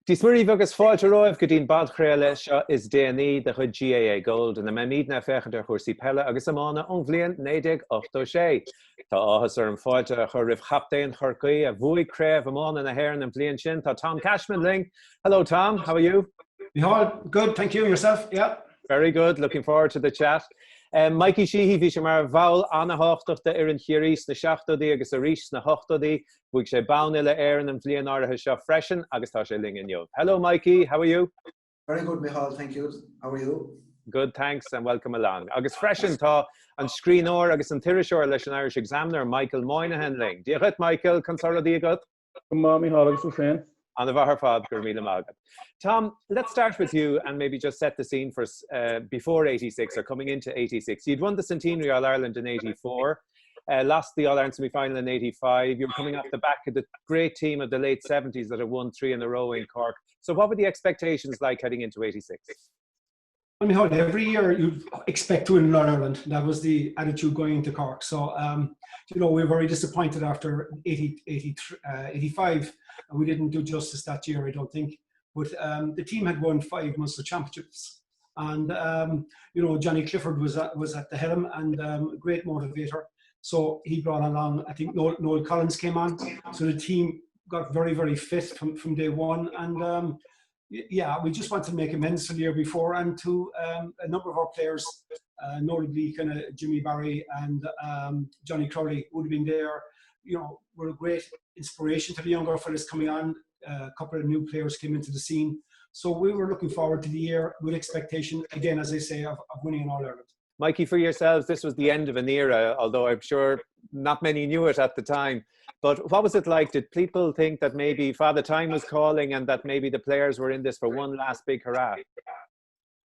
Dia 's Muire dhaoibh agus fáilte romhaibh go dtí'n bpodchraoladh seo is déanaí de chuid GAA Gold ina mbeimídne ag féachaint ar chúrsaí peile agus iomána ón bhliain 1986. Tá áthas orm fáilte a chur roimh chaptaen Chorcaí a bhuaigh Craobh Iomána na hÉireann an bhliain sin. Tá Tom Cashman linn. Hello Tom, how are you? Micheál, good, thank you, yourself? Yeah. Very good, looking forward to the chat. Um, Mikey Sheehy, bhí sé mar bhall an-thábhachtach d'fhoireann Chiarraí sna seachtóidí agus arís sna hochtóidí. Bhuaigh sé bonn uile-Éireann an bhliain áirithe seo freisin agus tá sé linn inniu. Hello Mikey, how are you? Very good Micheál, thank you. How are you? Good, thanks and welcome along. Agus freisin tá an scríbhneoir agus an t-iriseoir leis an Irish Examiner, Michael Moynihan linn. Dia dhuit Michael, conas tá rudaí agat? Go maith Micheál agus tú féin? An-mhaith ar fad, go raibh míle maith agat. Tom, let's start with you and maybe just set the scene for us uh, before 86 or coming into 86. You'd won the Centenary All-Ireland in 84. Uh, lost the All-Ireland semi-final in 85. You were coming off the back of the great team of the late 70s that had won three in a row in Cork. So what were the expectations like heading into 86? I mean, every year you expect to win in Ireland. That was the attitude going into Cork. So, um, you know, we were very disappointed after 80, 80, uh, 85. We didn't do justice that year, I don't think. But um, the team had won five Munster Championships. And, um, you know, Johnny Clifford was at, was at the helm and um, a great motivator. So he brought along, I think Noel, Noel Collins came on. So the team got very, very fit from, from day one. And um, yeah, we just want to make amends for the year before and to um, a number of our players, uh, notably kind of Jimmy Barry and um, Johnny Crowley would have been there. You know, were a great inspiration to the younger fellas coming on. Uh, a couple of new players came into the scene. So we were looking forward to the year with expectation, again, as I say, of, of winning in All-Ireland. Mikey, for yourselves, this was the end of an era, although I'm sure not many knew it at the time. But what was it like? Did people think that maybe Father Time was calling and that maybe the players were in this for one last big hurrah?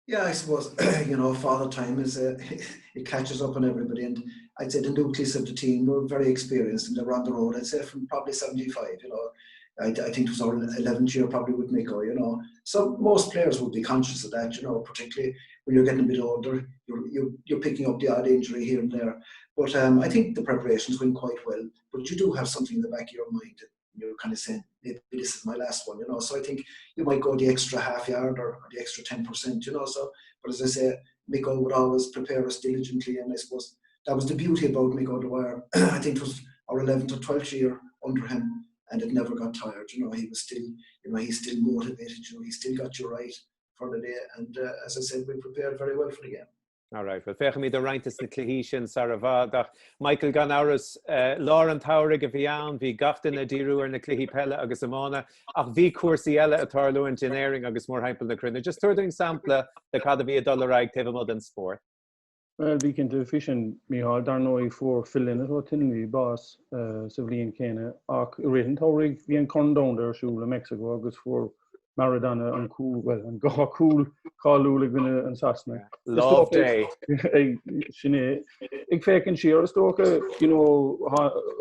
Yeah, I suppose, you know, Father Time is, uh, it catches up on everybody. And I'd say the nucleus of the team were very experienced and they were on the road, I'd say from probably 75, you know. I, I think it was our 11th year probably with Micko, you know. So most players would be conscious of that, you know, particularly when you're getting a bit older, you're, you're, you're picking up the odd injury here and there. But um, I think the preparations went quite well. But you do have something in the back of your mind that you're kind of saying, maybe this is my last one, you know. So I think you might go the extra half yard or, or the extra 10%, you know. So, but as I say, Micko would always prepare us diligently. And I suppose that was the beauty about Mick O'Dwyer. I think it was our 11th or 12th year under him and it never got tired. You know, he was still, you know, he's still motivated. You know, he still got you right for the day. And uh, as I said, we prepared very well for the game. All right, well féachfaimid ar roinnt des na cluichí sin sar i bhfad ach Michael gan amhras uh, lár an tsamhraidh a bhí ann, bhí gach duine ag díriú ar na cluichí peile agus iomána ach bhí cúrsaí eile ag tarlúint in Éirinn agus mórthimpeall na cruinne. Just tabhair dúinn sampla de cad a bhí ag dul ar aghaidh taobh amuigh den spórt. Bhuel, bhí cinnte faoi sin, Mícheál. Dar ndóigh, fuair Phil Lynott ó Tinley bás sa bhliain chéanna, ach i rith an tsamhraidh bhí an Corn Domhanda ar siúl i Meicsiceo agus fuair Maradona an cúl, bhuel, an dá chúl cáiliúil i gcoinne an Sasana. Love Day. Sin é. Ag féachaint siar, is dócha, you know,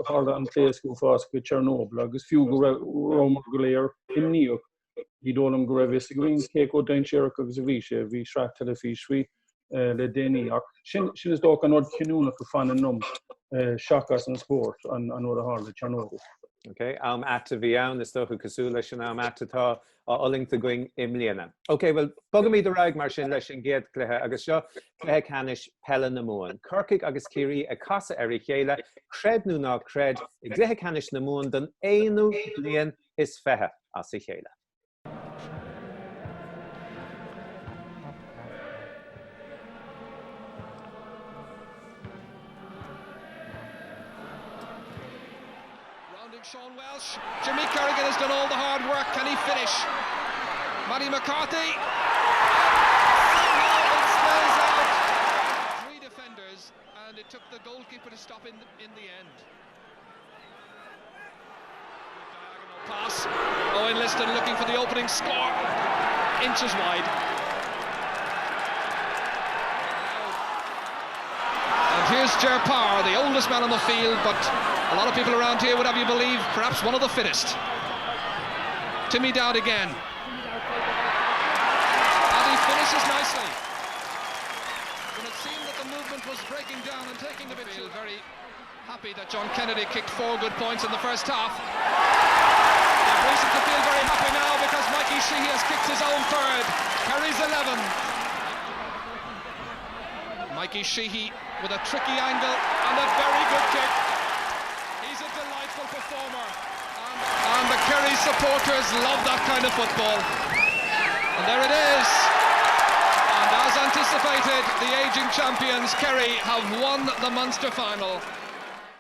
tharla an pléascadh uafásach i Chernobyl agus fiú go rabhamar go léir imníoch, Ní dóigh liom go raibh fhios againn cé chomh dainséarach agus a bhí sé. Bhí sraith teilifíse faoi le déanaí ach sin sin is dócha an rud cinniúnach a fanann liom seachas an spórt, an rud a tharla i Chernobyl. Ok, am ait a bhí ann, is dócha, cosúil leis an am ait atá á fhulaingt againn i mbliana. Ok, bhuel, bogaimid ar aghaidh mar sin leis an gcéad chluiche agus seo cluiche ceannais peile na Mumhan. Corcaigh agus Ciarraí ag casadh ar a chéile, creid nó ná creid, i gcluiche ceannais na Mumhan don aonú bliain is 20 as a chéile. Rounding Sean Welsh, Jimmy Kerrigan has done all the hard work, can he finish? Mattie McCarthy! Somehow it spells out three defenders and it took the goalkeeper to stop in the, in the end. Pass. Owen Liston looking for the opening score. Inches wide. And here's Ger Power, the oldest man on the field, but a lot of people around here would have you believe perhaps one of the fittest. Timmy Dowd again. And he finishes nicely. When it seemed that the movement was breaking down and taking a bit too very happy that John Kennedy kicked four good points in the first half. Reason to feel very happy now because Mikey Sheehy has kicked his own third. Kerry's 11. Mikey Sheehy with a tricky angle and a very good kick. He's a delightful performer. And, and the Kerry supporters love that kind of football. And there it is. And as anticipated, the aging champions Kerry have won the Munster final.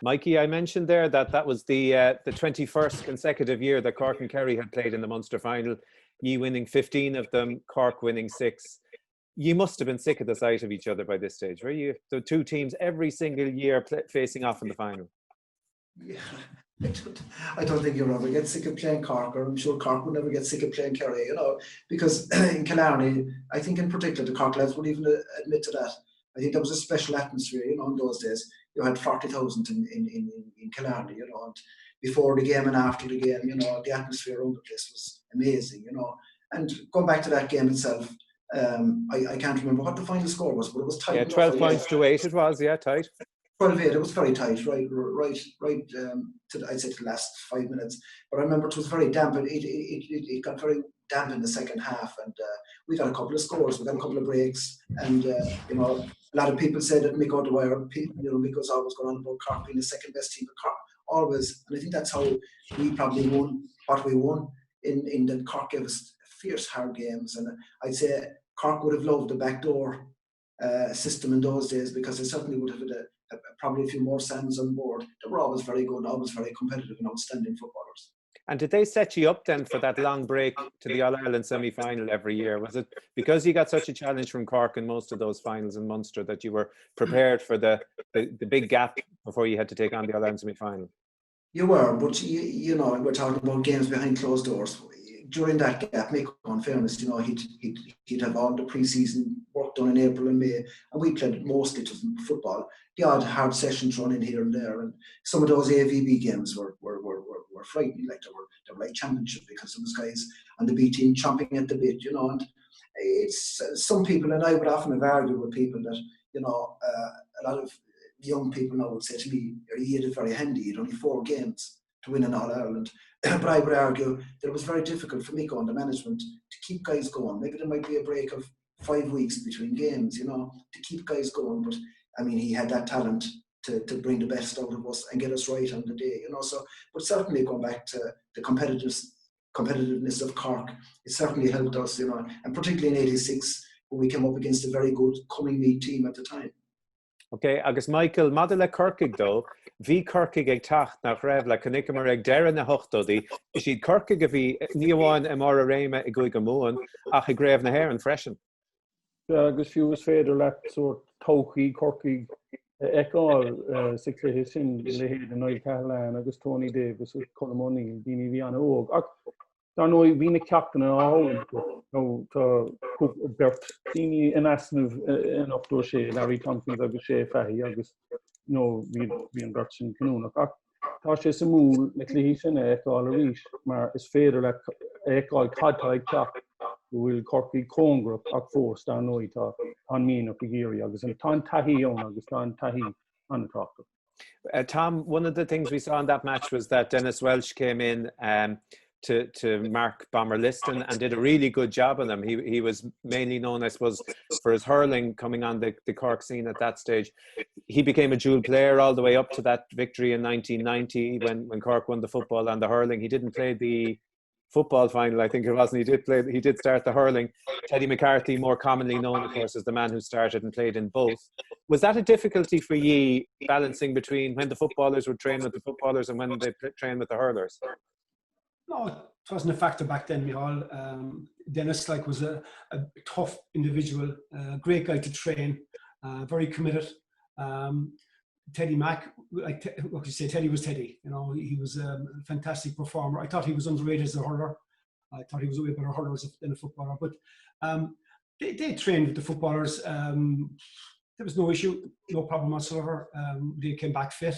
Mikey, I mentioned there that that was the uh, the 21st consecutive year that Cork and Kerry had played in the Munster final. Ye winning 15 of them, Cork winning six. You must have been sick of the sight of each other by this stage, were you? The two teams every single year facing off in the final. Yeah, I don't, I don't think you'll ever get sick of playing Cork, or I'm sure Cork will never get sick of playing Kerry, you know, because in Killarney, I think in particular, the Cork lads would even uh, admit to that. I think there was a special atmosphere, you know, in those days. You had 40,000 in, in, in, in Killarney, you know, and before the game and after the game, you know, the atmosphere around the place was amazing, you know. And going back to that game itself, um, I, I can't remember what the final score was, but it was tight. Yeah, 12 points to 8 it was, yeah, tight. 12 8, it was very tight, right, right, right, um, to, I'd say to the last five minutes. But I remember it was very damp, it, it, it, it got very damp in the second half, and uh, we got a couple of scores, we got a couple of breaks, and, uh, you know, a lot of people said that Mick O'Dwyer, you know, Mick was always going on about Cork being the second best team, but Cork always, and I think that's how we probably won what we won, in, in that Cork gave us fierce hard games, and I'd say Cork would have loved the backdoor uh, system in those days because they certainly would have had a, a, probably a few more sands on board. They were always very good, always very competitive and outstanding footballers. And did they set you up then for that long break to the All-Ireland semi-final every year? Was it because you got such a challenge from Cork in most of those finals in Munster that you were prepared for the, the, the big gap before you had to take on the All-Ireland semi-final? You were, but you, you know, we're talking about games behind closed doors. During that gap, Mick, on fairness, you know, he'd, he'd, he'd have all the pre-season work done in April and May, and we played mostly to football. The odd hard session thrown in here and there, and some of those AVB games were, were, were, were, were frightening, like they were, they were like championship because there was guys on the B team chomping at the bit, you know, and it's uh, some people, and I would often have argued with people that, you know, uh, a lot of young people now would say to me, you had it very handy, you had only four games to win in All-Ireland. but I would argue that it was very difficult for Miko and the management to keep guys going. Maybe there might be a break of five weeks between games, you know, to keep guys going. But I mean, he had that talent to, to bring the best out of us and get us right on the day, you know. So, but certainly going back to the competitiveness, competitiveness of Cork, it certainly helped us, you know, and particularly in '86 when we came up against a very good coming meet team at the time. Ok, agus Michael, maidir le Corcaigh dó, bhí Corcaigh ag teacht nach raibh le chonaiceamar ag deireadh na hochtóidí, is iad Corcaigh a bhí ní amháin i mbarr a réime i gCúige Mumhan ach i gCraobh na hÉireann freisin. Sea, agus fiú is féidir leat sórt todhchaí Chorcaigh a fheiceáil sa chluiche sin, leithéid de Niall Cahalane agus Tony Davis agus Colm O'Neill, daoine a bhí an-óg. Ach Dar ndóigh, bhí na ceachtanna á fhoghlaim acu. Nó tá beirt daoine in easnamh in 86, Larry Tompkins agus Shay Fahy agus nó bhí an bheirt sin cinniúnach. Ach tá sé suimiúil na cluichí sin a fheiceáil arís mar is féidir leat a fheiceáil cad tá ag teacht, go bhfuil Corcaigh cóngarach ach fós, dar ndóigh, tá an mianach ag iarraidh agus tá an taithí ann agus tá an taithí an-tábhachtach. Uh, Tom, one of the things we saw in that match was that Dennis Welch came in um, to, to mark Bomber Liston and did a really good job on him. He, he was mainly known, I suppose, for his hurling coming on the, the Cork scene at that stage. He became a dual player all the way up to that victory in 1990 when, when Cork won the football and the hurling. He didn't play the football final, I think it was, and he did play. He did start the hurling. Teddy McCarthy, more commonly known, of course, as the man who started and played in both. Was that a difficulty for ye balancing between when the footballers would train with the footballers and when they train with the hurlers? No, it wasn't a factor back then, Michal. Um, Dennis like was a, a tough individual, a great guy to train, uh, very committed. Um, Teddy Mack, like what you say, Teddy was Teddy. You know, he was um, a fantastic performer. I thought he was underrated as a hurler. I thought he was a way better hurler than a footballer. But um, they, they trained with the footballers. Um, there was no issue, no problem whatsoever. Um, they came back fit.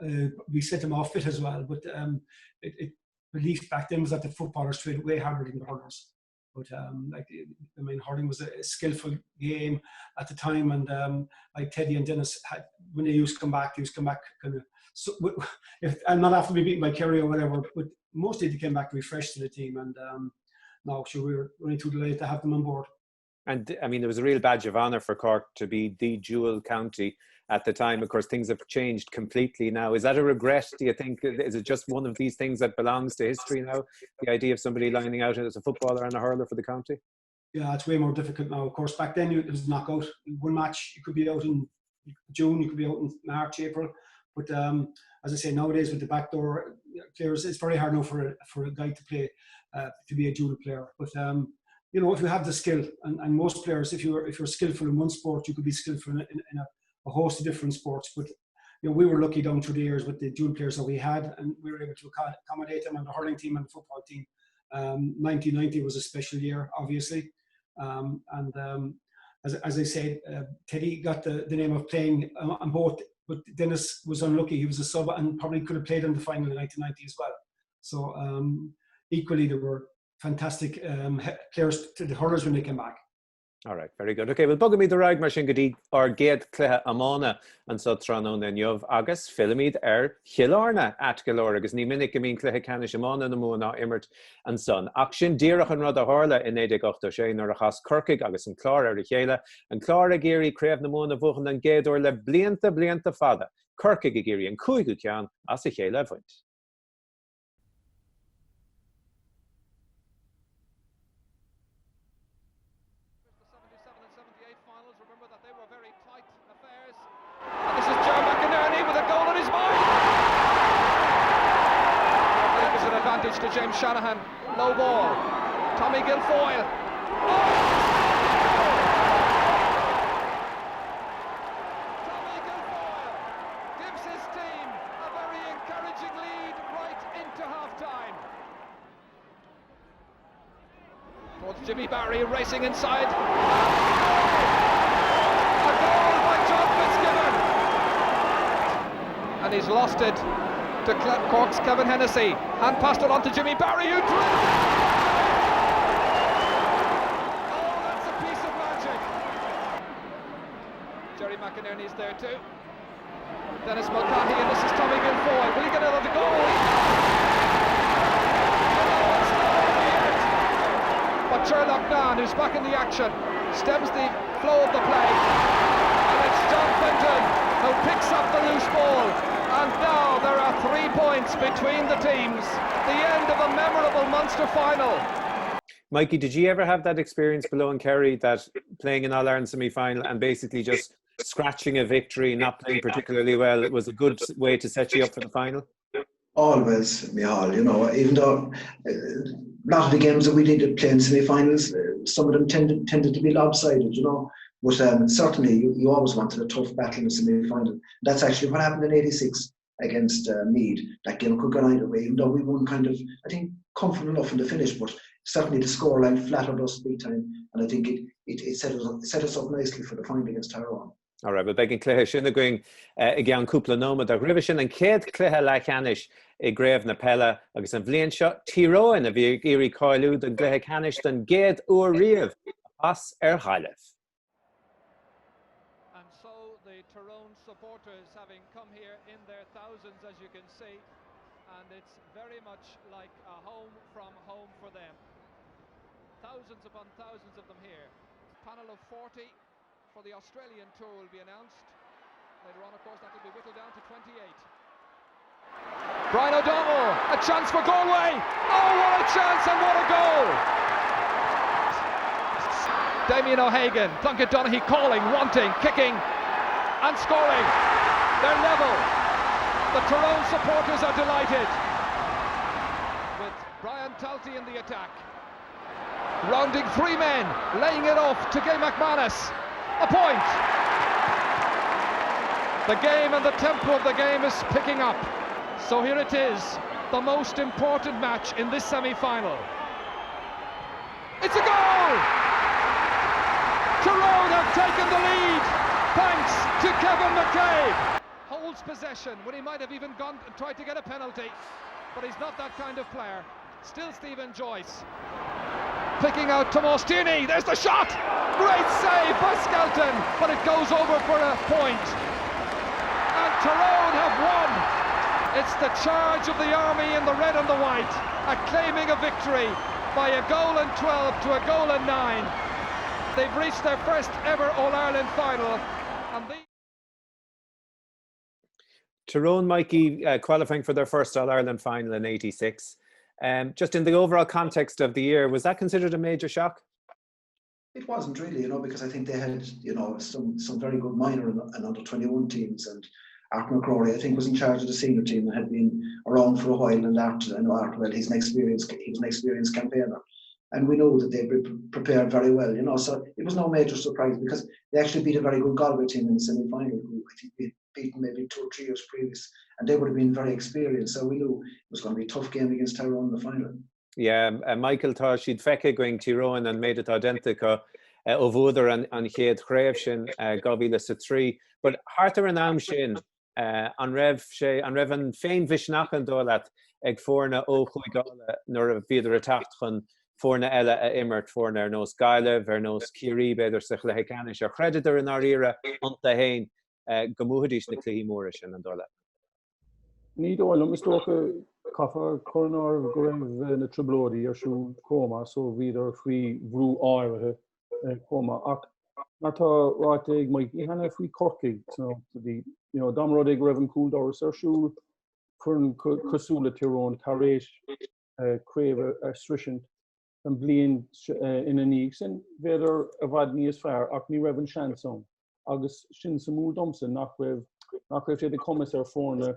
Uh, we sent them off fit as well. But um, it, it, belief back then was that the footballers trained way harder than the hurlers. But um, like I mean, hurling was a skillful game at the time, and um, like Teddy and Dennis had, when they used to come back, they used to come back kind of. So if I'm not after be beaten by Kerry or whatever, but mostly they came back refreshed to the team and um, now sure we were only too delighted to have them on board. And I mean, there was a real badge of honour for Cork to be the jewel county at the time. Of course, things have changed completely now. Is that a regret, do you think? Is it just one of these things that belongs to history now? The idea of somebody lining out as a footballer and a hurler for the county? Yeah, it's way more difficult now. Of course, back then it was knockout. One match, you could be out in June, you could be out in March, April. But um, as I say, nowadays with the backdoor players, it's very hard now for a, for a guy to play, uh, to be a dual player. But um, you know, if you have the skill, and, and most players, if you're if you're skillful in one sport, you could be skillful in, in, in a, a host of different sports. But you know, we were lucky down through the years with the dual players that we had, and we were able to accommodate them on the hurling team and the football team. Um, 1990 was a special year, obviously, um, and um, as, as I said, uh, Teddy got the, the name of playing uh, on both, but Dennis was unlucky. He was a sub and probably could have played in the final in 1990 as well. So um, equally, there were fantastic um, players to the hurlers when they came back. All right, very good. Okay, well bogfaimid ar aghaidh mar sin go dtí ár gcéad cluiche iomána anso tráthnóna inniu agus fillfimid ar Chill Airne ait go leor agus ní minic go mbíonn cluiche ceannais iomána na Mumhan á imirt ansan. Ach sin díreach an rud a tharla i 1986 nuair a chas Corcaigh agus an Clár ar a chéile, an Clár ag iarraidh Craobh na Mumhan a bhuachan den gcéad uair le blianta, blianta fada, Corcaigh ag iarraidh an cúigiú ceann as a chéile a bhaint. advantage to James Shanahan. Low ball. Tommy Guilfoyle. Oh! Tommy Guilfoyle gives his team a very encouraging lead right into half-time. Towards Jimmy Barry racing inside. A goal by John Fitzgibbon. And he's lost it to Cork's Kevin Hennessy. And passed it on to Jimmy Barry who drilled it. Oh, that's a piece of magic. Jerry McInerney's there too. Dennis Mulcahy and this is Tommy Guilfoyle. Will he get another goal? But Sherlock Mann, who's back in the action, stems the flow of the play. And it's John Fenton who picks up the loose ball. And now there are three points between the teams. The end of a memorable Munster final. Mikey, did you ever have that experience below in Kerry that playing an All-Ireland semi-final and basically just scratching a victory, not playing particularly well, it was a good way to set you up for the final? Always, Michal, you know, even though uh, a lot of the games that we did play in semi-finals, uh, some of them tended, tended to be lopsided, you know. But um, certainly, you, you always wanted a tough battle in the semi-final. That's actually what happened in '86 against uh, Mead. That game could go either way, even though we won kind of, I think, comfortable enough in the finish, but certainly the scoreline flattered us big time, and I think it, it, it set, us up, set us up nicely for the final against Tyrone. All right, well beidh an cluiche sin againn eh, i gceann cúpla nóiméad ach roimhe sin an chéad cluiche leathcheannais i gcraobh na peile agus an bhliain seo Tír Eoghain a bhí ag iarraidh cáiliú don gcluiche ceannais don gcéad uair riamh a chas ar Ghaillimh. And so the Tyrone supporters having come here in their thousands as you can see and it's very much like a home from home for them. Thousands upon thousands of them here. Panel of 40 for the Australian tour will be announced. Later on, of course, that will be whittled down to 28. Brian O'Donnell, a chance for Galway. Oh, what a chance and what a goal! Damien O'Hagan, Plunkett Donaghy calling, wanting, kicking and scoring. They're level. The Tyrone supporters are delighted. With Brian Talty in the attack. Rounding three men, laying it off to Gay McManus. A point! The game and the tempo of the game is picking up. So here it is, the most important match in this semi-final. It's a goal! Tyrone have taken the lead, thanks to Kevin McCabe. Holds possession when he might have even gone and tried to get a penalty, but he's not that kind of player. Still Stephen Joyce. Picking out Tomas Tierney. There's the shot! Great save by Skelton, but it goes over for a point. And Tyrone have won. It's the charge of the army in the red and the white, acclaiming a victory by a goal and 12 to a goal and 9. They've reached their first ever All-Ireland final. And the Tyrone Mikey uh, qualifying for their first All-Ireland final in 86. Um, just in the overall context of the year, was that considered a major shock? It wasn't really, you know, because I think they had, you know, some some very good minor and, and under 21 teams and Art McCrory, I think, was in charge of the senior team and had been around for a while. And Art, I know Art well, he's an experienced, he was an experienced campaigner. And we know that they prepared very well, you know, so it was no major surprise because they actually beat a very good Galway team in the semi-final, who I think we beaten maybe two or three years previous, and they would have been very experienced. So we knew it was going to be a tough game against Tyrone in the final. Yeah, uh, Michael tá siad feicthe againn Tír Eoghain an méid atá déanta acu uh, ó bhuadar an, an chéad chraobh sin uh, 2003. But thart ar an am sin uh, an raibh sé an raibh an féinmhisneach an dóigh leat ag foirne ó Chúige Uladh nuair a bhíodar ag teacht chun foirne eile a imirt, foirne ar nós Gaillimh, ar nós Ciarraí b'fhéidir sa chluiche ceannais, ar chreideadar i ndáiríre iontu féin go mbuafaidís na cluichí móra sin, an dóigh leat? Ní dóigh liom. Is dócha, caithfear cur in áireamh go raibh na trioblóidí ar siúl chomh maith so bhíodar faoi bhrú áirithe chomh maith. Ach mar tá ráite ag Mikey cheana faoi Chorcaigh sna hochtóidí, you know, dá mba rud é go raibh an cúldoras ar siúl, foireann cosúil le Tír Eoghain tar éis craobh a sroisint an bhliain ina ndiaidh sin, bhíodar i bhfad níos fearr ach ní raibh an seans ann. Agus sin suimiúil domsa nach raibh nach raibh sé de chumas ar foirne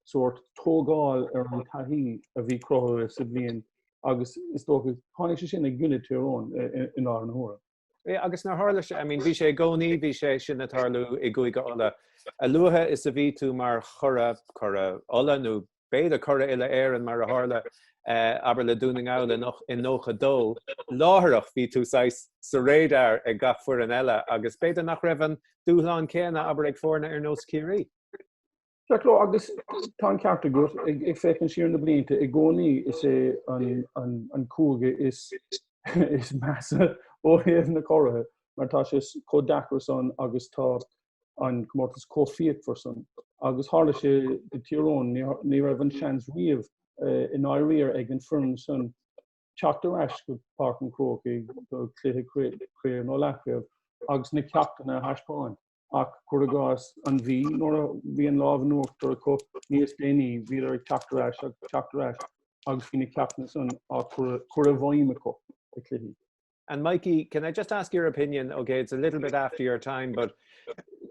sórt tógáil ar an taithí a bhí cruthaithe sa bhliain agus is dócha tháinig sé sin i gcoinne Tír Eoghain i láthair na huaire. Yeah, agus nár tharla sé, I mean, bhí sé i gcónaí, bhí sé sin ag tarlú i gCúige Uladh. A luaithe is a bhí tú mar churadh, curadh Uladh nó b'fhéidir curadh uile-Éireann mar a tharla, abair le Dún na nGall i 92, láithreach bhí tú saghas sa radar ag gach foireann eile agus b'fhéidir nach raibh an dúshlán céanna, abair, ag foirne ar nós Ciarraí. Ceart go leor, agus tá an ceart agat, ag féachaint siar na blianta, i gcónaí is é an cúige is is measa ó thaobh na curaithe mar tá sé chomh deacair san agus tá an comórtas chomh fíochmhar san. Agus tharla sé do Thír Eoghain, ní raibh an seans riamh i ndáiríre ag an foireann san teacht ar ais go Páirc an Chrócaigh do chluiche craobh nó leathchraobh agus na ceachtanna a thaispeáint. Ach cuir i gcás an Mhí, nuair a bhí an lámh in uachtar acu níos déanaí, bhíodar ag teacht ar ais agus teacht ar ais agus bhí na ceachtanna san á cur i bhfeidhm acu i cluichí. And Mikey, can I just ask your opinion? Okay, it's a little bit after your time, but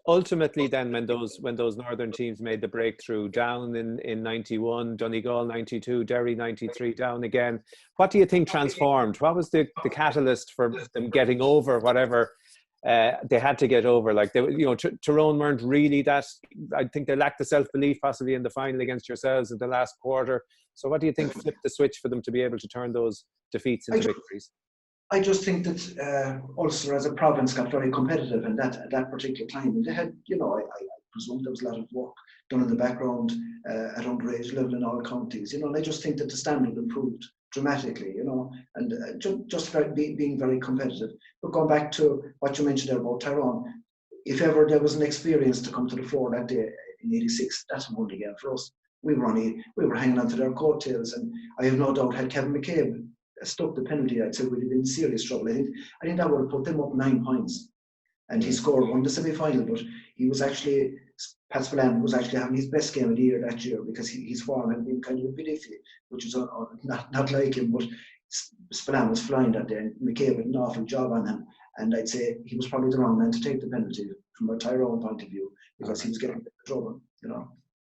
ultimately then when those when those northern teams made the breakthrough down in in 91 Donegal 92 Derry 93 down again what do you think transformed what was the the catalyst for them getting over whatever uh, they had to get over like they you know Tyrone weren't really that I think they lacked the self-belief possibly in the final against yourselves in the last quarter so what do you think flipped the switch for them to be able to turn those defeats into victories I just think that uh, Ulster as a province got very competitive in that at that particular time. And they had, you know, I, I presume there was a lot of work done in the background uh, at underage level in all counties, you know, and I just think that the standard improved dramatically, you know, and uh, ju just very, be, being very competitive. But going back to what you mentioned there about Tyrone, if ever there was an experience to come to the floor that day in 86, that's one again for us. We were only, we were hanging on to their coattails, and I have no doubt had Kevin McCabe stuck the penalty, I'd say we'd have been in serious trouble. I think, I think that would have put them up nine points. And he scored, won the semi-final, but he was actually, Pat Spillane was actually having his best game of the year that year because he, his form had been kind of a bit iffy, which is uh, uh, not, not like him, but Spillane was flying that day and McCabe had an awful job on him. And I'd say he was probably the wrong man to take the penalty from a Tyrone point of view because he was getting in trouble, you know.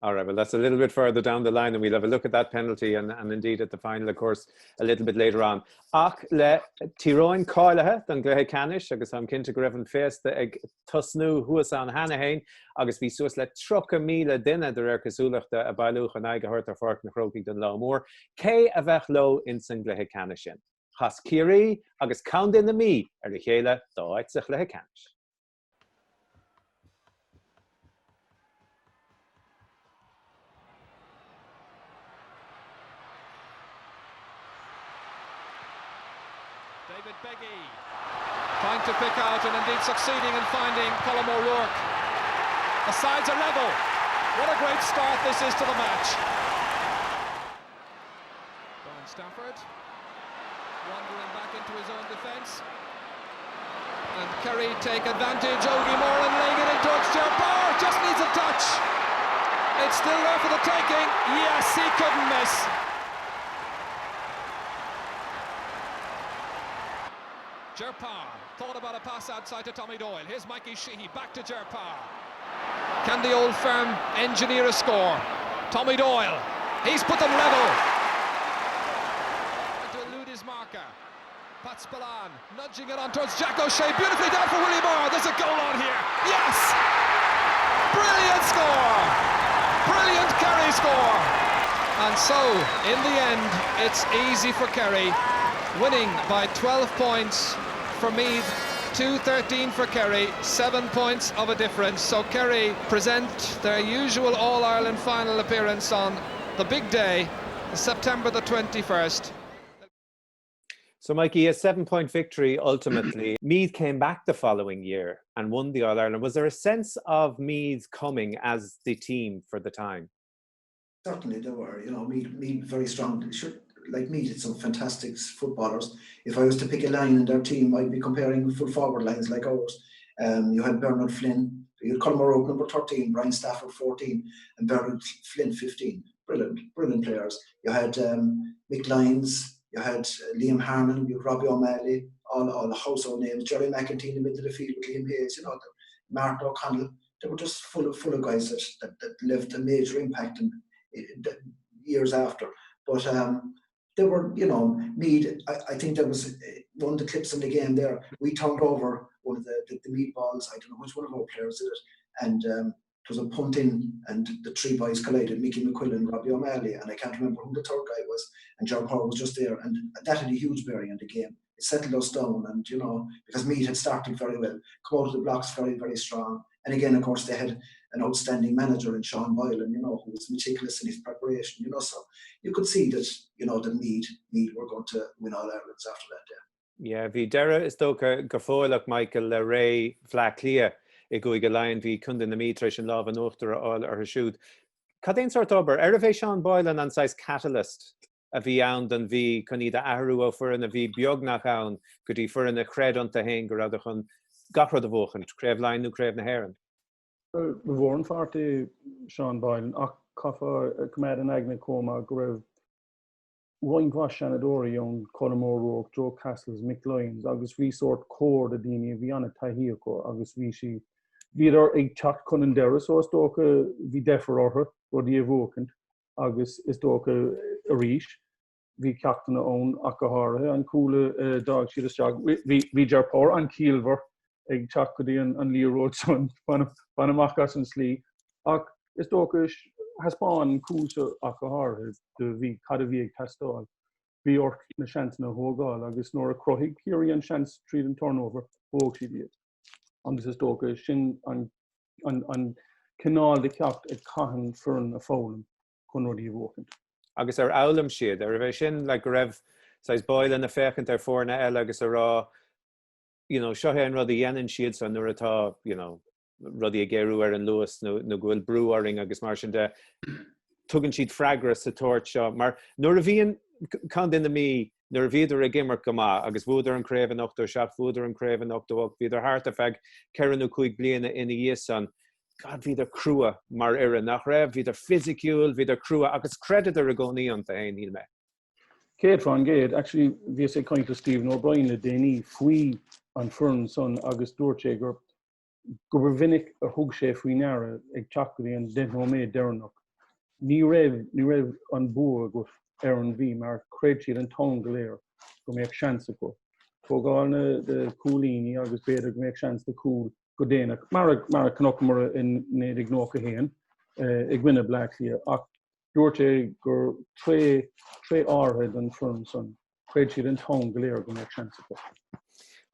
All right, well, that's a little bit further down the line, and we'll have a look at that penalty and, and indeed at the final, of course, a little bit later on. Ach le Tír Eoghain cáilithe don gcluiche ceannais agus táim cinnte go raibh an féasta ag tosnú thuas ann cheana féin agus bhí suas le 30,000 duine de réir cosúlachta a bailíodh chun aghaidh a thabhairt ar Pháirc na Crócaigh don lá mór. Cé a bheadh leo ins an gcluiche ceannais sin? Chas Ciarraí agus Contae na Mí ar a chéile d'áit sa chluiche ceannais. David Beggy trying to pick out and indeed succeeding in finding Colm O'Rourke. The sides are level. What a great start this is to the match. Stafford wandering back into his own defence. And Kerry take advantage. Ogie Moran laying it in towards Ger Power. Just needs a touch. It's still there for the taking. Yes, he couldn't miss. Ger Power thought about a pass outside to Tommy Doyle. Here's Mikey Sheehy back to Ger Power. Can the old firm engineer a score? Tommy Doyle. He's put them level. To elude his marker. Pat Spillane nudging it on towards Jack O'Shea. Beautifully done for Willie Moore. There's a goal on here. Yes! Brilliant score! Brilliant Kerry score! And so, in the end, it's easy for Kerry, winning by 12 points for Meath, 2-13 for Kerry, 7 points of a difference. So Kerry present their usual All-Ireland final appearance on the big day, September the 21st. So, Mikey, a seven-point victory ultimately. Meath came back the following year and won the All-Ireland. Was there a sense of Meath coming as the team for the time? Certainly there were. You know, Meath, Meath very strong. Sure, like Meath had some fantastic footballers. If I was to pick a line in their team, I'd be comparing full forward lines like ours. Um, you had Bernard Flynn, you had Colm O'Rourke, number 13, Brian Stafford, 14, and Bernard Flynn, 15. Brilliant, brilliant players. You had um, Mick Lyons, you had uh, Liam Harnan, you had Robbie O'Malley, all, all the household names, Jerry McEntee in the middle of the field with Liam Hayes, you know, Martin O'Connell. They were just full of, full of guys that, that, that left a major impact in, in, years after. But um, they were, you know, Mead, I, I think there was eh, one of the clips in the game there, we turned over one of the, the, the meat balls, I don't know which one of our players did it, and um, it was a punt in and the three boys collided, Mickey McQuillan, Robbie O'Malley, and I can't remember who the third guy was, and John Power was just there, and that had a huge bearing on the game. It settled us down, and you know, because Meath had started very well, come out of the blocks very, very strong. And again, of course, they had an outstanding manager in Sean Boylan, you know, who was meticulous in his preparation, you know, so you could see that, you know, the Meath, Meath were going to win all Ireland's after that day. Yeah, bhí deireadh is dócha go fóilleach Michael le ré Bhleá Cliath i gCúige Laighean. Bhí Contae na Mí tar éis an lámh in uachtar a fháil orthu siúd. Cad é an sórt obair? Arbh é Sean Boylan an saghas catalyst a bhí ann don Mhí chun iad a athrú ó foireann a bhí beagnach ann go dtí foireann a chreid iontu féin go rabhadar chun gach rud a bhuachaint, Craobh Laighean nó Craobh na hÉireann? Ba mhór an pháirt é Sean Boylan ach caithfear a choimeád in aigne chomh maith go raibh roinnt mhaith seanadóirí ann, Colm O'Rourke, Joe Cassells, Mick Lyons, agus bhí sórt cór de daoine a bhí an-taithí acu agus bhí sí, bhíodar ag teacht chun an deireadh so is dócha bhí deifir orthu rudaí a bhuachaint agus is dócha arís bhí ceachtanna ann ach go háirithe an cúl a d'fhág siad isteach. Bhí, bhí Ger Power an-chiallmhar ag teacht go dtí an liathróid san, fan amach as an slí ach is dócha thaispeáin an cúl seo ach go háirithe do bhí cad a bhí ag teastáil. Bhí ort na seansanna a thógáil agus nuair a chruthaigh Ciarraí an seans tríd an turnover, thóg siad iad. Agus is dócha sin an, an, an cineál de cheacht a chaitheann foireann a foghlaim chun rudaí a bhuachaint. Agus ar fhoghlaim siad? Arbh é sin like, go raibh saghas Boylan ag féachaint ar foirne eile agus a rá you know, seo é an rud a dhéanann siadsan nuair atá you know, rudaí ag géarú ar an luas nó, nó go bhfuil brú orainn agus mar sin de, tugann siad freagra sa tsórt seo. Mar nuair a bhíonn Contae na Mí, nuair a bhíodar ag imirt go maith agus bhuadar an craobh in 87, bhuadar an craobh in 88, bhíodar thart ar feadh ceithre nó cúig bliana ina dhiaidh san, God, bhíodar crua mar fhoireann, nach raibh? Bhíodar fisiciúil, bhíodar crua agus chreideadar i gcónaí iontu féin, shíl mé. 100%. Actually, bhíos ag caint le Stephen O'Brien le déanaí faoi an foireann san agus dúirt sé gur go ba mhinic a thug sé faoi ndeara ag teacht go dtí an deich nóiméad deireanach. Ní raibh, ní raibh an bua agat ar an Mhí mar chreid siad an t-am go léir go mbeadh seans acu. Tógáil na cúilíní agus b'fhéidir go mbeadh seans de chúl go déanach, mar a, mar a chonaiceamar in 1991 i gcoinne Bleá Cliath ach dúirt sé gur tréith, tréith áirithe den foireann san. Chreid siad an t-am go léir go mbeadh seans acu.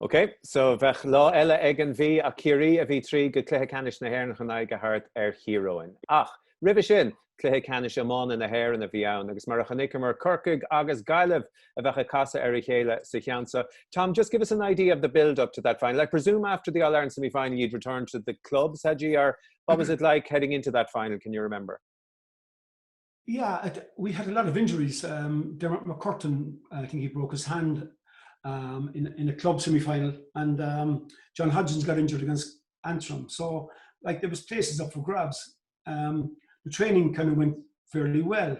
Ok, so bheadh lá eile ag an Mhí ach Ciarraí a bhí tríd go cluiche ceannais na hÉireann chun aghaidh a thabhairt ar Thír Eoghain. Ach roimhe sin, cluiche ceannais iomána na hÉireann a bhí ann agus mar a chonaiceamar Corcaigh agus Gaillimh a bheadh ag casadh ar a chéile sa cheann seo. Tom, just give us an idea of the build-up to that final. I presume after the All-Ireland semi-final you'd return to the clubs, had you? Or what was it like heading into that final, can you remember? Yeah, it, we had a lot of injuries. Um, Dermot McCurtain, I think he broke his hand um, in, in a club semi-final, and um, John Hodgins got injured against Antrim. So, like, there was places up for grabs. Um, the training kind of went fairly well.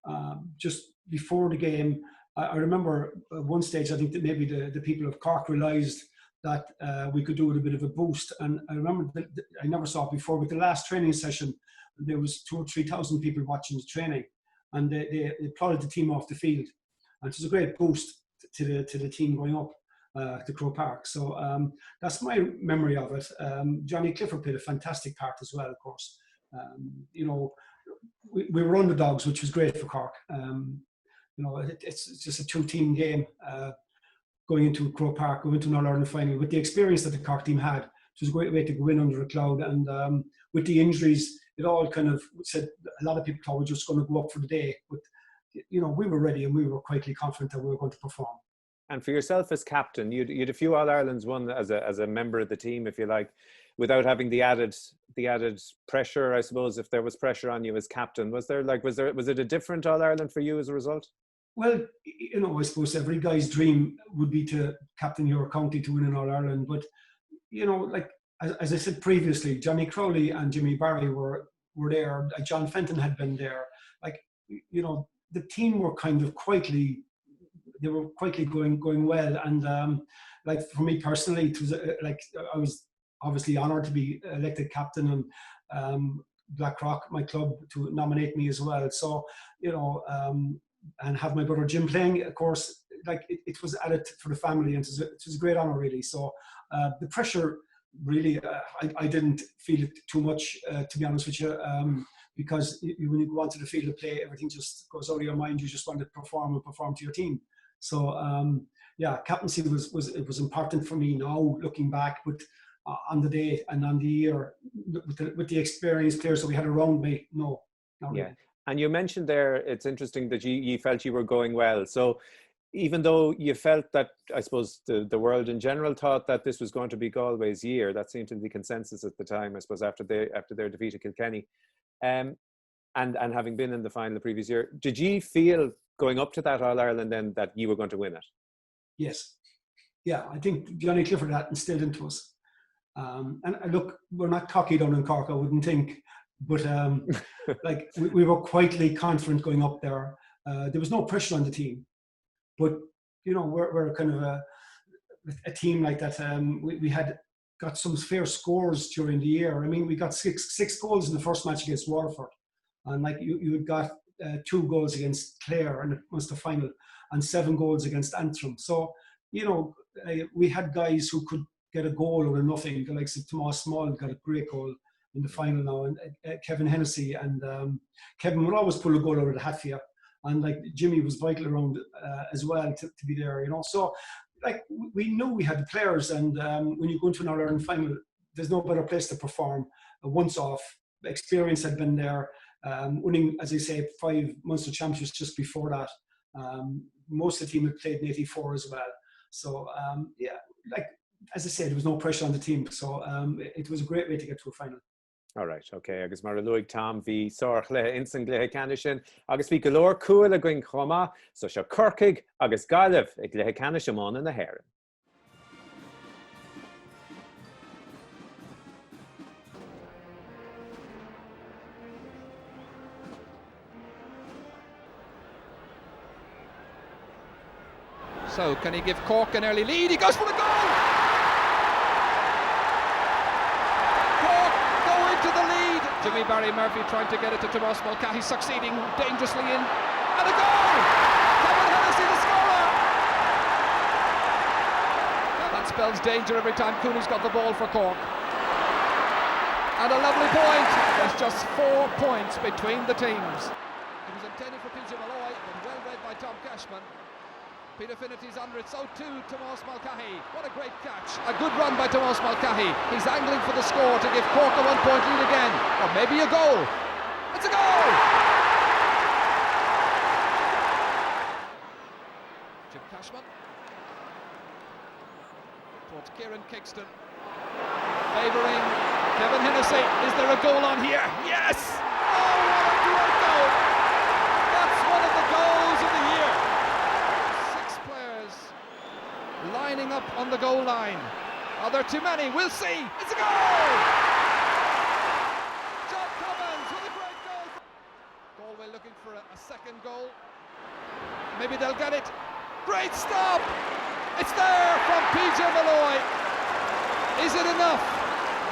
Um, just before the game, I, I remember at one stage, I think that maybe the, the people of Cork realised that uh, we could do with a bit of a boost. And I remember, the, the, I never saw it before, but the last training session, there was two or 3,000 people watching the training and they, they, they applauded the team off the field. And it was a great boost to the, to the team going up uh, to Croke Park. So um, that's my memory of it. Um, Johnny Clifford played a fantastic part as well, of course. Um, you know, we, we were underdogs, which was great for Cork. Um, you know, it, it's, it's just a two-team game uh, going into Croke Park, going into an All-Ireland final. With the experience that the Cork team had, it was a great way to go in under a cloud. And um, with the injuries, it all kind of said a lot of people thought we were just going to go up for the day. But, you know, we were ready and we were quietly confident that we were going to perform. And for yourself as captain, you'd, you'd a few All Irelands won as a, as a member of the team, if you like, without having the added the added pressure, I suppose, if there was pressure on you as captain. Was there like was there was it a different All Ireland for you as a result? Well, you know, I suppose every guy's dream would be to captain your county to win an All Ireland, but you know, like as, as I said previously, Johnny Crowley and Jimmy Barry were were there. John Fenton had been there. Like you know, the team were kind of quietly they were quietly going going well. And um, like for me personally, it was uh, like I was obviously honoured to be elected captain and um, Blackrock, my club, to nominate me as well. So you know, um, and have my brother Jim playing, of course, like it, it was added for the family, and it was a, it was a great honour really. So uh, the pressure really, uh, I, I didn't feel it too much, uh, to be honest with you. Um, because you, when you go onto the field of play, everything just goes out of your mind. You just want to perform and perform to your team. So um, yeah, captaincy was was it was important for me now looking back, but uh, on the day and on the year with the, with the experienced players that we had around me, no. Not yeah. Really. And you mentioned there, it's interesting that you, you felt you were going well. So even though you felt that, I suppose, the, the world in general thought that this was going to be Galway's year, that seemed to be the consensus at the time, I suppose, after, they, after their defeat at Kilkenny. Um, and, and having been in the final the previous year, did you feel going up to that All-Ireland then that you were going to win it? Yes. Yeah, I think Johnny Clifford had instilled into us. Um, and uh, look, we're not cocky down in Cork, I wouldn't think, but um, like we, we were quietly confident going up there. Uh, there was no pressure on the team, but you know we're, we're kind of a, a team like that. Um, we, we had got some fair scores during the year. I mean, we got six six goals in the first match against Waterford, and like you, you had got uh, two goals against Clare in the Munster final, and seven goals against Antrim. So you know, uh, we had guys who could get a goal or nothing. The likes of Tomas Small got a great goal in the final now, and uh, Kevin Hennessy and um, Kevin would always pull a goal out of the hat for you. And like Jimmy was vital around uh, as well to, to be there, you know. So like we knew we had the players, and um, when you go into an All Ireland final, there's no better place to perform. A once off experience had been there, um, winning, as I say, five Munster Championships just before that. Um, most of the team had played in '84 as well. So um, yeah, like as I said, there was no pressure on the team, so um, it, it was a great way to get to a final. All right, okay, agus mar a luaigh Tom bhí sárchluiche insan gcluiche ceannais sin agus bhí go leor cúil againn chomh maith, so seo Corcaigh agus Gaillimh i gcluiche ceannais iomána na hÉireann. So can he give Cork an early lead? He goes for the goal! Cork go into the lead. Jimmy Barry Murphy trying to get it to Tomas Mulcahy, succeeding dangerously in. And a goal! Kevin Hennessy the scorer! That spells danger every time Cooney's got the ball for Cork. And a lovely point. There's just four points between the teams. It was intended for PJ Malloy, but well read by Tom Cashman. Peter Finnerty's under it, so too Tomas Mulcahy. What a great catch. A good run by Tomas Mulcahy. He's angling for the score to give Cork a one-point lead again. Or maybe a goal. It's a goal! Jim Cashman. Towards Kieran Kingston. Favouring Kevin Hennessy. Is there a goal on here? Yes! Oh, what a great goal! lining up on the goal line. Are there too many? We'll see. It's a goal! John Cummins with a great goal. Galway looking for a, a second goal. Maybe they'll get it. Great stop! It's there from PJ Malloy. Is it enough?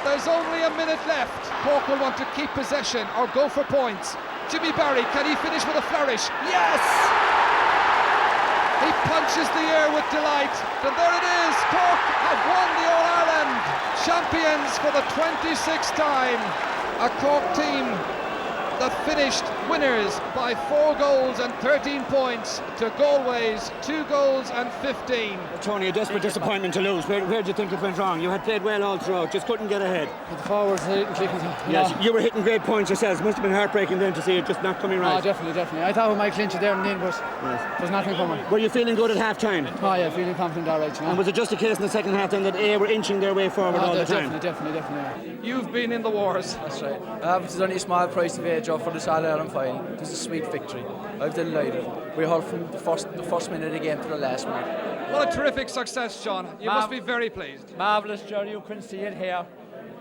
There's only a minute left. Cork will want to keep possession or go for points. Jimmy Barry, can he finish with a flourish? Yes! He punches the air with delight. And there it is. Cork have won the All-Ireland. Champions for the 26th time. A Cork team that finished winners by four goals and 13 points to Galway's two goals and 15. Tony, a desperate disappointment to lose. Where, where do you think it went wrong? You had played well all throughout, just couldn't get ahead. But the forwards didn't click. Yes, you were hitting great points yourselves. Must have been heartbreaking then to see it just not coming right. Oh, definitely, definitely. I thought we might clinch it there and then, but yes. there's nothing coming. Were you feeling good at half time? Oh, yeah, feeling confident all right. You know? And was it just a case in the second half then that A were inching their way forward oh, all the time? Definitely, definitely, definitely. Yeah. You've been in the wars. That's right. Uh, it's only a small price to pay, Joe, for this All-Ireland final. It was a sweet victory. I'm delighted. We hauled from the first, the first minute of the game to the last minute. What a terrific success, John. You Mar must be very pleased. Marvellous, Jerry. You can see it here.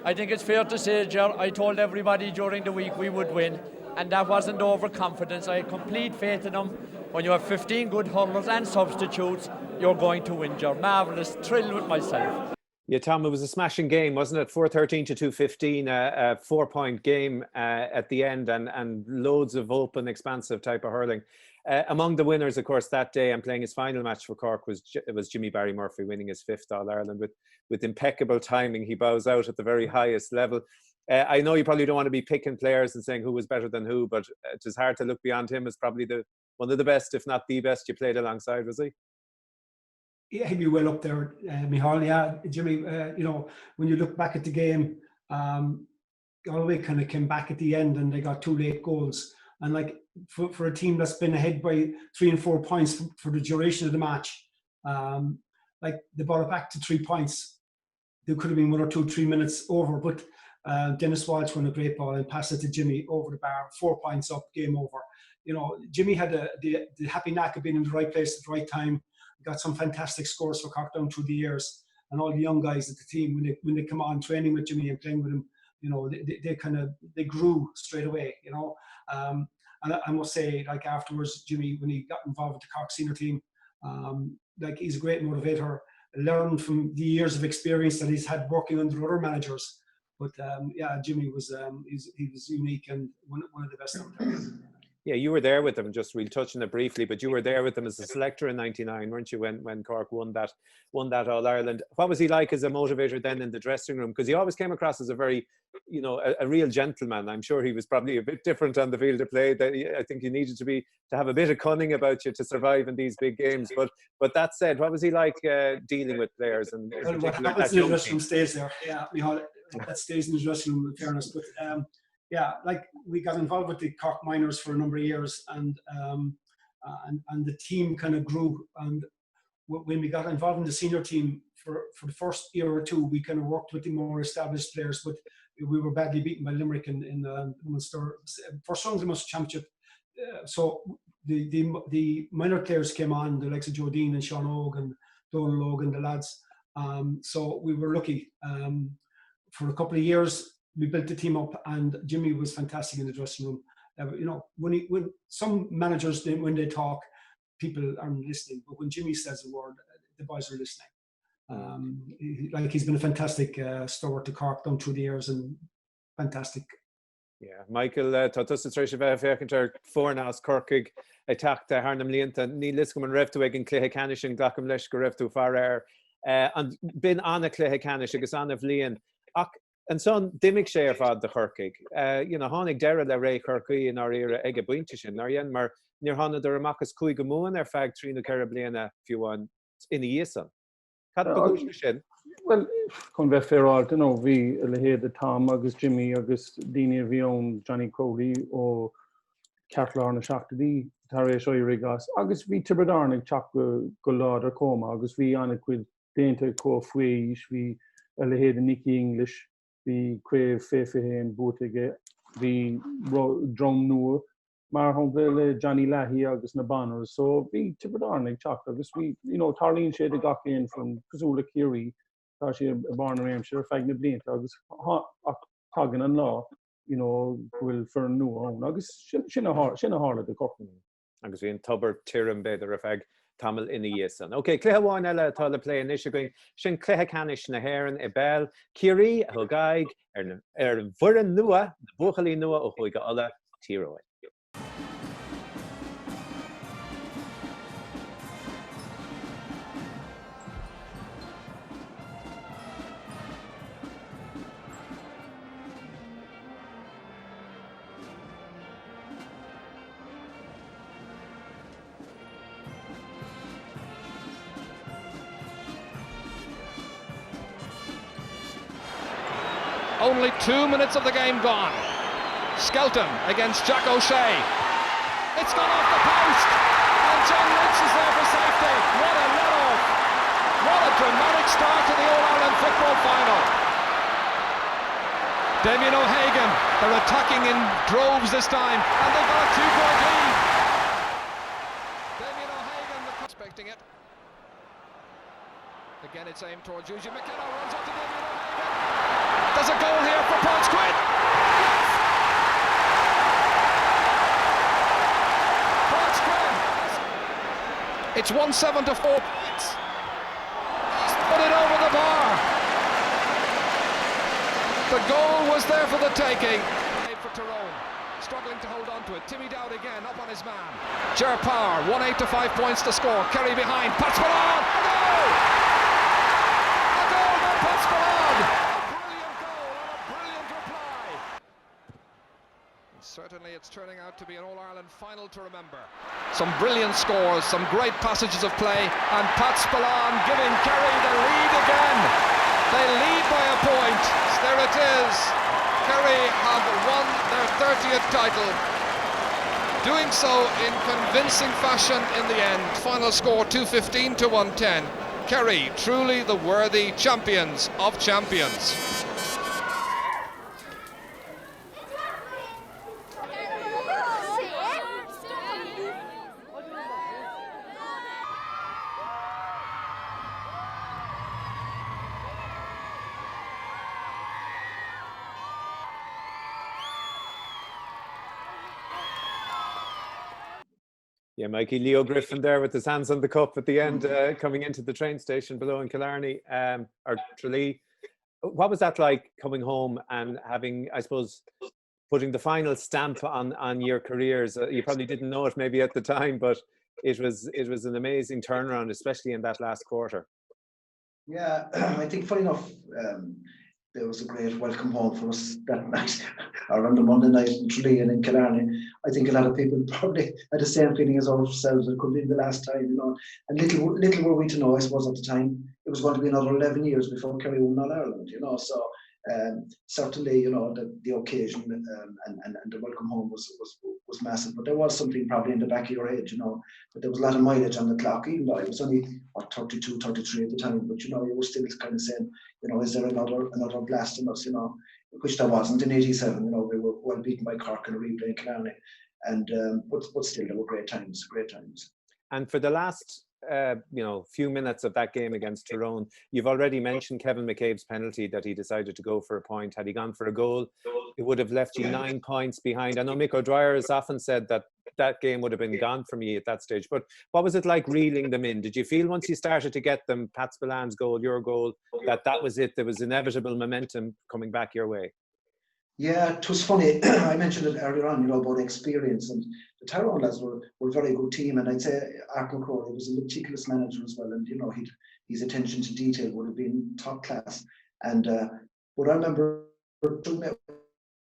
I think it's fair to say, Jer, I told everybody during the week we would win, and that wasn't overconfidence. I had complete faith in them. When you have 15 good hurlers and substitutes, you're going to win, Jer. Marvellous. Thrilled with myself. Yeah, Tom, it was a smashing game, wasn't it? 4-13 to 2-15, a, a four-point game uh, at the end and, and loads of open, expansive type of hurling. Uh, among the winners, of course, that day and playing his final match for Cork was was Jimmy Barry Murphy winning his fifth All-Ireland with, with impeccable timing. He bows out at the very highest level. Uh, I know you probably don't want to be picking players and saying who was better than who, but it is hard to look beyond him as probably the one of the best, if not the best, you played alongside, was he? Yeah, he'd be well up there, uh, Michal. Yeah, Jimmy, uh, you know, when you look back at the game, um, Galway kind of came back at the end and they got two late goals. And like for, for a team that's been ahead by three and four points for, for the duration of the match, um, like they brought it back to three points. There could have been one or two, three minutes over, but uh, Dennis Walsh won a great ball and passed it to Jimmy over the bar, four points up, game over. You know, Jimmy had the, the, the happy knack of being in the right place at the right time got some fantastic scores for Cork down through the years. And all the young guys at the team, when they, when they come on training with Jimmy and playing with him, you know, they, they, they kind of, they grew straight away, you know. Um, and I, I must say, like afterwards, Jimmy, when he got involved with the Cork senior team, um, like he's a great motivator, learned from the years of experience that he's had working under other managers. But um, yeah, Jimmy was um, he's, he was unique and one, one of the best out there. Yeah, you were there with them. Just we'll touch on it briefly, but you were there with them as a selector in '99, weren't you? When when Cork won that won that All Ireland. What was he like as a motivator then in the dressing room? Because he always came across as a very, you know, a, a, real gentleman. I'm sure he was probably a bit different on the field of play. That I think you needed to be to have a bit of cunning about you to survive in these big games. But but that said, what was he like uh, dealing with players and well, what happens in the dressing room stays there. Yeah, we all, that stays in the dressing room. In fairness, but. Um, yeah, like we got involved with the Cork Miners for a number of years, and um, uh, and and the team kind of grew. And when we got involved in the senior team for for the first year or two, we kind of worked with the more established players, but we were badly beaten by Limerick in, in the Munster first round of the Munster Championship. Uh, so the, the the minor players came on, the likes of Joe Dean and Sean Og and Donald Logan, the lads. Um, so we were lucky. Um, for a couple of years, we built the team up, and Jimmy was fantastic in the dressing room. Uh, you know, when he, when some managers they, when they talk, people aren't listening, but when Jimmy says a word, the boys are listening. Um, he, like he's been a fantastic uh, stalwart to Cork down through the years, and fantastic. Yeah, Michael uh, tá tusa tar éis a bheith ag féachaint ar foirne as Corcaigh ag teacht thar na mblianta. Níl a fhios agam an raibh tú ag an cluiche ceannais sin, glacaim leis go raibh tú far air. Uh, an b'in an-chluiche ceannais agus an-bhliain. Ach Ansan, d'imigh sé ar fad do Chorcaigh. You know, tháinig deireadh le ré Chorcaí i ndáiríre ag an bpointe sin, nár dhein? Mar níor thánadar amach as Cúige Mumhan ar feadh trí nó ceithre bliana, fiú amháin, ina dhiaidh san. Cad ba chúis leis sin? Bhuel, chun bheith féaráilte, nó bhí a leithéid de Tom agus Jimmy agus daoine a bhí ann, Johnny Crowley ó ceartlár na seachtóidí tar éis éirigh as, agus bhí Tiobraid Árann ag teacht go láidir chomh maith agus bhí an-chuid déanta acu faoi aois, bhí a leithéid de Nicky English, bhí craobh fé 21 buaite aige, bhí dream nua. Mar shampla le Johnny Leahy agus na Bonners. So bhí Tiobraid Árann ag teacht agus bhí, you know, tarlaíonn sé do gach aon foireann cosúil le Ciarraí, tá sé i mbarr na réimse ar feadh na blianta agus ach tagann an lá, you know, go bhfuil foireann nua ann agus sin a tharla do Chorcaigh. Agus bhí an tobar tirim, b'fhéidir, ar feadh tamaill ina dhiaidh san. Ok, cluiche amháin eile atá le plé anois againn, sin cluiche ceannais na hÉireann i bpeil. Ciarraí a thug aghaidh ar an bhfoireann nua, na buachaillí nua ó Chúige Uladh, Tír Eoghain. Only two minutes of the game gone. Skelton against Jack O'Shea. It's gone off the post! And John Lynch is there for safety. What a let-off! What a dramatic start to the All-Ireland football final. Damien O'Hagan, they're attacking in droves this time, and they've got a two-point lead. Damien O'Hagan expecting it. Again, it's aimed towards Eugene McKenna, runs up to Damien O'Hagan. There's a goal here for Paul Quinn. Yes! Paul Quinn. It's 1-7 to 4 points. He's put it over the bar. The goal was there for the taking. For Tyrone, struggling to hold on to it. Timmy Dowd again, up on his man. Ger Power, 1-8 to 5 points to score. Kerry behind, Pat Spillane! A goal! A goal by Pat Spillane! A brilliant goal and a brilliant reply. And certainly it's turning out to be an All-Ireland final to remember. Some brilliant scores, some great passages of play, and Pat Spillane giving Kerry the lead again. They lead by a point. There it is. Kerry have won their 30th title, doing so in convincing fashion in the end. Final score 215 to 110. Kerry, truly the worthy champions of champions. Yeah, Mikey Leo Griffin there with his hands on the cup at the end, uh, coming into the train station below in Killarney um, or Tralee. What was that like coming home and having, I suppose, putting the final stamp on on your careers? Uh, you probably didn't know it maybe at the time, but it was it was an amazing turnaround, especially in that last quarter. Yeah, I think funny enough, um, there was a great welcome home for us that night, or on the Monday night in Tralee and in Killarney. I think a lot of people probably had the same feeling as ourselves. It could be the last time, you know. And little little were we to know, I suppose, at the time, it was going to be another 11 years before Kerry won All Ireland, you know. So um, certainly, you know, the, the occasion um, and, and, and the welcome home was, was, was massive. But there was something probably in the back of your head, you know, but there was a lot of mileage on the clock, even though I was only what, 32, 33 at the time. But, you know, you were still kind of saying, you know, is there another another blast in us, you know, which there wasn't in 87, you know, we were well beaten by Cork in a replay in Killarney. And, um, but, but still, there were great times, great times. And for the last uh, you know few minutes of that game against Tyrone, you've already mentioned Kevin McCabe's penalty that he decided to go for a point. Had he gone for a goal, it would have left you nine points behind. I know Mick O'Dwyer has often said that that game would have been gone for me at that stage. But what was it like reeling them in? Did you feel once you started to get them, Pat Spillane's goal, your goal, that that was it? There was inevitable momentum coming back your way. Yeah, it was funny. I mentioned it earlier on, you know, about experience. And the Tyrone lads were, were a very good team. And I'd say Art McCrory was a meticulous manager as well. And, you know, he'd, his attention to detail would have been top class. And uh, but I remember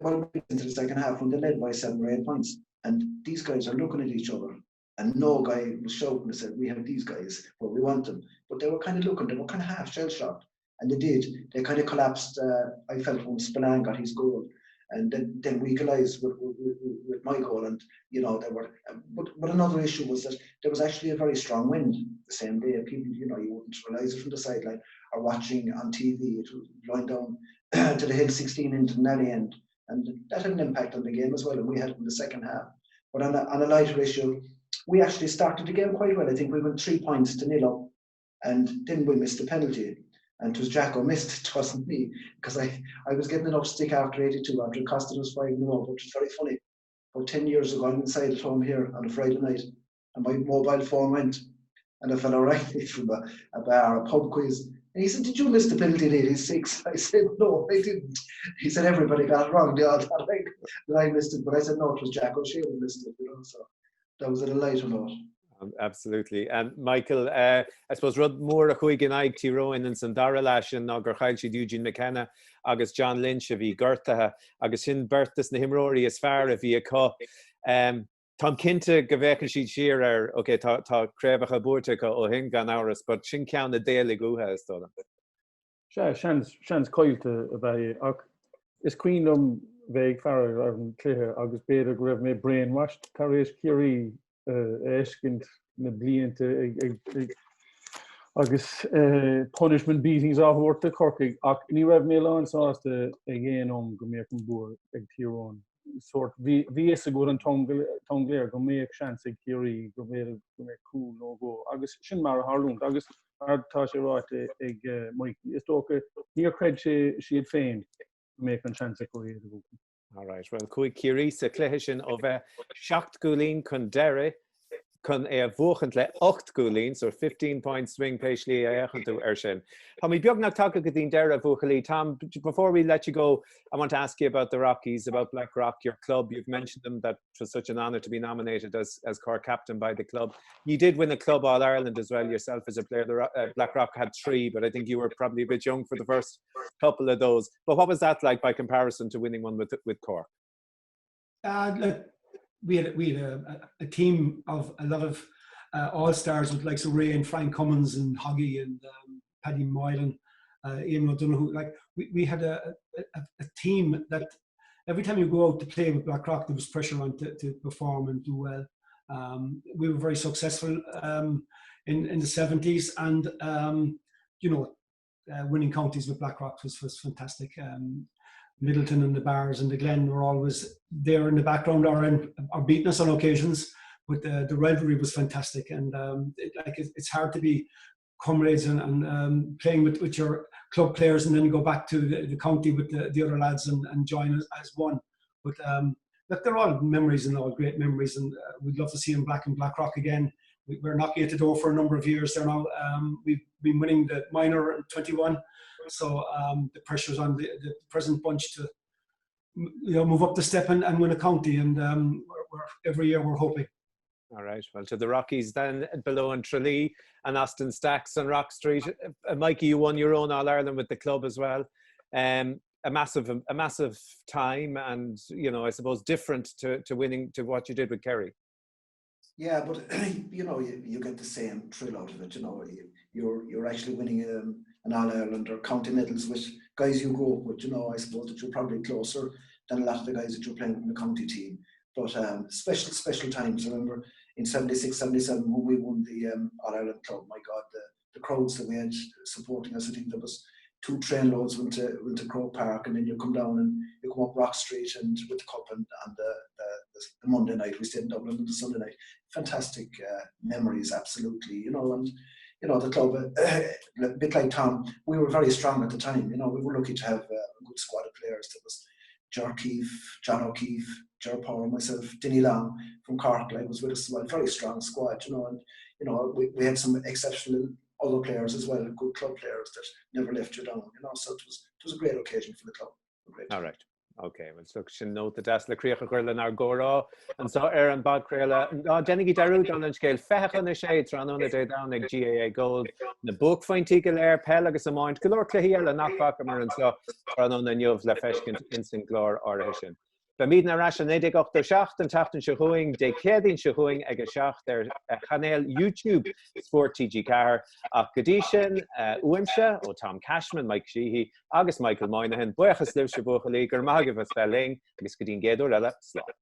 well into the second half when they led by seven or eight points. And these guys are looking at each other. And no guy was shouting and said, we have these guys where we want them. But they were kind of looking, they were kind of half shell-shocked. And they did. They kind of collapsed. Uh, I felt when Spillane got his goal. And then, then we equalised with, with, with my goal. And, you know, they were... But, but another issue was that there was actually a very strong wind the same day. People, you know, you wouldn't realise it from the sideline, or watching on TV, it was blowing down to the hill 16 into the Nelly end. And that had an impact on the game as well. And we had it in the second half. But on a, on a lighter issue, we actually started the game quite well. I think we went three points to nil up, and then we missed the penalty. And it was Jacko missed, it wasn't me, because I, I was getting enough stick after 82 after it costed us 5 in a row, which was very funny. About 10 years ago, I'm inside at home here on a Friday night, and my mobile phone went, and a fellow rang me from a, a bar, a pub quiz, and he said, did you miss the penalty in 86? I said, no, I didn't. He said, everybody got it wrong. They all thought I, that I missed it. But I said, no, it was Jack O'Shea who missed it, you know. So that was at a lighter note. Um, absolutely. And Michael, uh, I suppose rud mór a chuaigh in aghaidh Tír Eoghain in san dara leath sin ná gur chaill siad Eugene McKenna agus John Lynch a bhí gortaithe agus sin beirt des na himreoirí is fearr a bhí acu. Um, Táim cinnte go bhféachann siad siar ar, ok, tá, tá craobhacha buaite acu ó shin gan amhras, but sin ceann a d'éalaigh uathu, is dóigh liom. Sea, seans, seans caillte ab ea é, ach is cuimhin liom bheith ag faire ar an cluiche agus b'fhéidir go raibh mé brainwashed tar éis Ciarraí a fheiscint na blianta ag, ag, ag, agus punishment beatings á thabhairt do Chorcaigh, ach ní raibh mé lán sásta ag aon am go mbeadh an bua ag Tír Eoghain. sórt, bhí fhios agat an t-am go léir go mbeadh seans ag Ciarraí, go mb'fhéidir go mbeadh cúl nó dhó agus sin mar a tharlúint agus mar tá sé ráite ag Mikey, is dócha níor chreid sé siad féin go mbeadh an seans acu iad a bhuachan. All right, well chuaigh Ciarraí sa chluiche sin ó bheith 7 gcúilín chun deiridh chun é a bhuachaint le 8 gcúilín, so 15 point swing pé slí a fhéachann tú air sin. Táimid beagnach tagtha go dtí'n deireadh, a bhuachaillí. Tom, before we let you go, I want to ask you about the Rockies, about Blackrock, your club. You've mentioned them, that it was such an honour to be nominated as, as Cork captain by the club. You did win a club All-Ireland as well yourself as a player. The uh, Blackrock had three, but I think you were probably a bit young for the first couple of those. But what was that like by comparison to winning one with, with Cork? Uh, look, we had we had a, a team of a lot of uh, all stars with likes of Ray and Frank Cummins and Hoggy and um, Paddy Moylan, uh, Ian O'Donoghue. Like we, we had a, a, a team that every time you go out to play with Blackrock, there was pressure on to, to perform and do well. Um, we were very successful um, in, in the 70s and, um, you know, uh, winning counties with Blackrock was, was fantastic. Um, Midleton and the Barrs and the Glen were always there in the background or, in, or beating us on occasions, but the, the rivalry was fantastic. And um, it, like it, it's hard to be comrades and, and um, playing with, with your club players and then go back to the, the county with the, the other lads and, and join as, as one. But um, look, they're all memories and all great memories, and uh, we'd love to see them back in Blackrock again. We, we're knocking at the door for a number of years there now. Um, we've been winning the minor 21, so um, the pressure's on the, the present bunch to you know move up the step and, and win a county. And um, we're, we're, every year we're hoping. All right. Well, to the Rockies then, below in Tralee and Austin Stacks and Rock Street. Uh, Mikey, you won your own All Ireland with the club as well. Um, a massive, a massive time, and you know, I suppose different to, to winning to what you did with Kerry. Yeah, but you know, you, you get the same thrill out of it. You know, you, you're you're actually winning um, an All Ireland or county medals with guys you go up with. You know, I suppose that you're probably closer than a lot of the guys that you're playing with in the county team. But um, special, special times. I remember in 76, 77 when we won the um, All Ireland Club, my God, the, the crowds that we had supporting us, I think there was two train loads went to, went to Croke Park and then you come down and you come up Rock Street and with the cup and, and the, the, the Monday night, we stayed in Dublin on the Sunday night. Fantastic uh, memories, absolutely, you know, and you know, the club, uh, a bit like Tom, we were very strong at the time. You know, we were lucky to have uh, a good squad of players. There was Ger Keefe, John O'Keefe, Ger Power, myself, Dinny Long from Cork, like, was with us as well. Very strong squad, you know, and you know, we, we had some exceptional other players as well, good club players that never left you down, you know. So it was it was a great occasion for the club. Great. All right. Ok, well so sin nóta deas le críoch a chur lenár gcomhrá anseo ar an bpodchraoladh. Ná déanaigí dearúd ar an scéal 5:40 tráthnóna Dé Domhnaigh GAA Gold, na buaicphointí go léir, peil agus iomáint, go leor cluichí eile nach bhfacamar anseo tráthnóna inniu le feiscint ins an gclár áirithe sin. Beimidne ar ais i 1987 an tseachtain seo chugainn, Dé Céadaoin seo chugainn ag a 7 ar chainéal YouTube Spórt TG4. Ach go dtí sin, uaimse, ó Tom Cashman, Mike Sheehy agus Michael Moynihan, buíochas libhse buachaillí, go raibh maith agaibh as bheith linn agus go dtí an gcéad uair eile, slán.